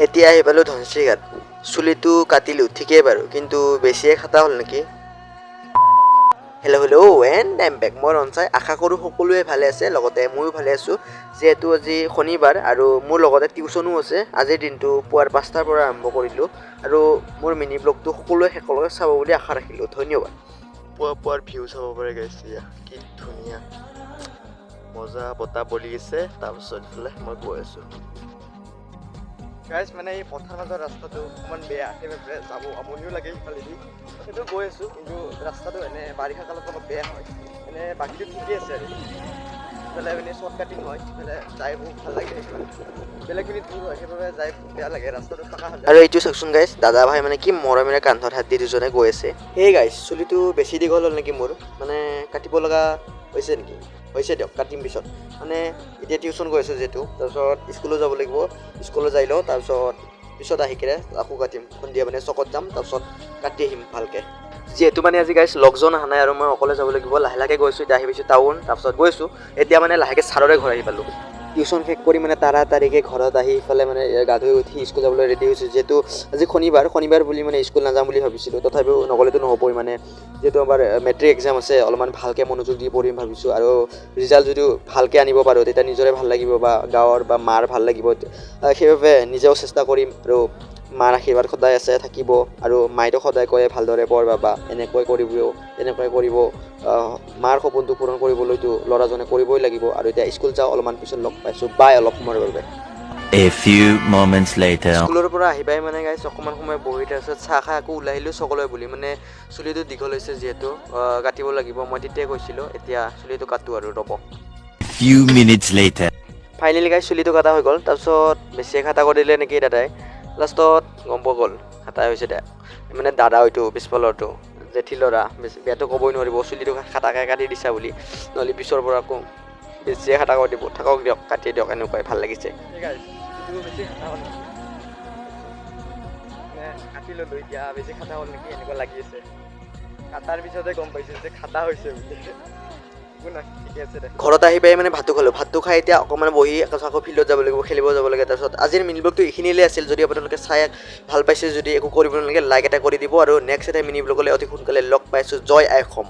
এতিয়া আহি পালোঁ ধনশিৰিঘাট। চুলিটো কাটিলোঁ ঠিকেই বাৰু, কিন্তু বেছিয়ে খাটা হ'ল নেকি? Hello, hello and I'm back. মই ৰঞ্চাই। আশা কৰোঁ সকলোৱে ভালে আছে, লগতে ময়ো ভালে আছোঁ। যিহেতু আজি শনিবাৰ আৰু মোৰ লগতে টিউশ্যনো আছে, আজিৰ দিনটো পুৱাৰ 5টাৰ পৰা আৰম্ভ কৰিলোঁ আৰু মোৰ মিনি ব্লগটো সকলোৱে শেষলৈকে চাব বুলি আশা ৰাখিলোঁ। ধন্যবাদ। পুৱা পুৱাৰ ভিউ চাব পাৰে গাইছ, কি ধুনীয়া মজা বতাহ বলি আছে। তাৰপিছত ইফালে মই গৈ আছোঁ। গাইজ, মানে এই পথাৰ মাজৰ ৰাস্তাটো অকণমান বেয়া, সেইবাবে যাব আমনিও লাগে সিফালেদি। তথাপিও গৈ আছোঁ। কিন্তু ৰাস্তাটো এনে বাৰিষা কালত অলপ বেয়া হয়, এনে বাকীটো ঠিকেই আছে। আৰু ইফালে মানে শ্বৰ্ট কাটিং হয়, সিফালে যাই বহুত ভাল লাগে। সেইফালে বেলেগ পিনে দূৰ হয়, সেইবাবে যাই বেয়া লাগে ৰাস্তাটো পাকা হ'লে। আৰু এইটো চাওকচোন গাইছ, দাদা ভাই মানে কি মৰমেৰে কান্ধত হাত দি দুজনে গৈ আছে। সেই গাইছ, চুলিটো বেছি দীঘল হ'ল নেকি মোৰ? মানে কাটিব লগা হৈছে নেকি? হৈছে দিয়ক, কাটিম পিছত। মানে এতিয়া টিউশ্যন গৈ আছোঁ যিহেতু, তাৰপিছত স্কুলো যাব লাগিব। স্কুলত যাই লওঁ, তাৰপিছত পিছত আহি কিনে আকৌ কাটিম। সন্ধিয়া মানে চকত যাম, তাৰপিছত কাটি আহিম ভালকৈ। যিহেতু মানে আজি গাইছ লগজন অহা নাই আৰু মই অকলে যাব লাগিব, লাহে লাহে গৈছোঁ। এতিয়া আহি পাইছোঁ টাউন, তাৰপিছত গৈছোঁ। এতিয়া মানে লাহেকৈ ছাৰৰে ঘৰ আহি পালোঁ। টিউশ্যন শেষ কৰি মানে তাড়াতাড়িকৈ ঘৰত আহি ইফালে মানে গা ধুই উঠি স্কুল যাবলৈ ৰেডি হৈছোঁ। যিহেতু আজি শনিবাৰ, শনিবাৰ বুলি মানে স্কুল নাযাম বুলি ভাবিছিলোঁ, তথাপিও নগ'লেতো নহ'বই। মানে যিহেতু আমাৰ মেট্ৰিক এক্সাম আছে, অলপমান ভালকৈ মনোযোগ দি পঢ়িম ভাবিছোঁ। আৰু ৰিজাল্ট যদিও ভালকৈ আনিব পাৰোঁ, তেতিয়া নিজৰে ভাল লাগিব বা গাঁৱৰ বা মাৰ ভাল লাগিব। সেইবাবে নিজেও চেষ্টা কৰিম আৰু মাৰ আশীৰ্বাদ সদায় আছে, থাকিব। আৰু মায়েতো সদায় কয়, ভালদৰে পঢ় বাবা, এনেকৈ কৰিব, তেনেকৈ কৰিব। মাৰ সপোনটো পূৰণ কৰিবলৈতো ল'ৰাজনে কৰিবই লাগিব। আৰু এতিয়া স্কুল যাওঁ, অলপমান পিছত লগ পাইছোঁ। বাই অলপ সময়ৰ বাবে। A few moments later. স্কুলৰ পৰা আহি পাই মানে গাইছ অকণমান সময় বহি, তাৰপিছত চাহ খাই আকৌ ওলাই আহিলোঁ চকলৈ বুলি। মানে চুলিটো দীঘল হৈছে যিহেতু, কাটিব লাগিব। মই তেতিয়াই কৈছিলোঁ, এতিয়া চুলিটো কাটো আৰু ৰ'ব। Few minutes later. Finally গাইছ, চুলিটো কাটা হৈ গ'ল। তাৰপিছত বেছিয়ে খাটা কৰি দিলে নেকি দাদাই, লাষ্টত গম পোৱা গ'ল খাটাই হৈছে দে। মানে দাদা হয়তো পিছফালৰটো জেঠী ল'ৰা, বেছি বেয়াটো ক'বই নোৱাৰিব চুলিটো খাটাকৈ কাটি দিছা বুলি, নহ'লে পিছৰ পৰা আকৌ বেছিয়ে খাটা কৰি দিব। থাকক দিয়ক, কাটি দিয়ক, এনেকুৱাই ভাল লাগিছে। এই গাইজ, চুলিটো বেছি খাটা হ'ল নেকি? মানে কাটি ল'লোঁ, এতিয়া বেছি খাটা হ'ল নেকি এনেকুৱা লাগি আছে। কাটাৰ পিছতে গম পাইছোঁ যে খাটা হৈছে বুলি। একো নাই, ঠিকে আছে দে। ঘৰত আহি পাই মানে ভাতটো খালোঁ। ভাতটো খাই এতিয়া অকণমান বহি তাৰপিছত আকৌ ফিল্ডত যাব লাগিব, খেলিব যাব লাগে। তাৰপিছত আজিৰ মিনি ব্লগটো এইখিনিলে আছিল। যদি আপোনালোকে চাই ভাল পাইছে, যদি একো কৰিব নালাগে, লাইক এটা কৰি দিব। আৰু নেক্সট এটা মিনি ব্লগলৈ অতি সোনকালে লগ পাইছোঁ। জয় আই অসম।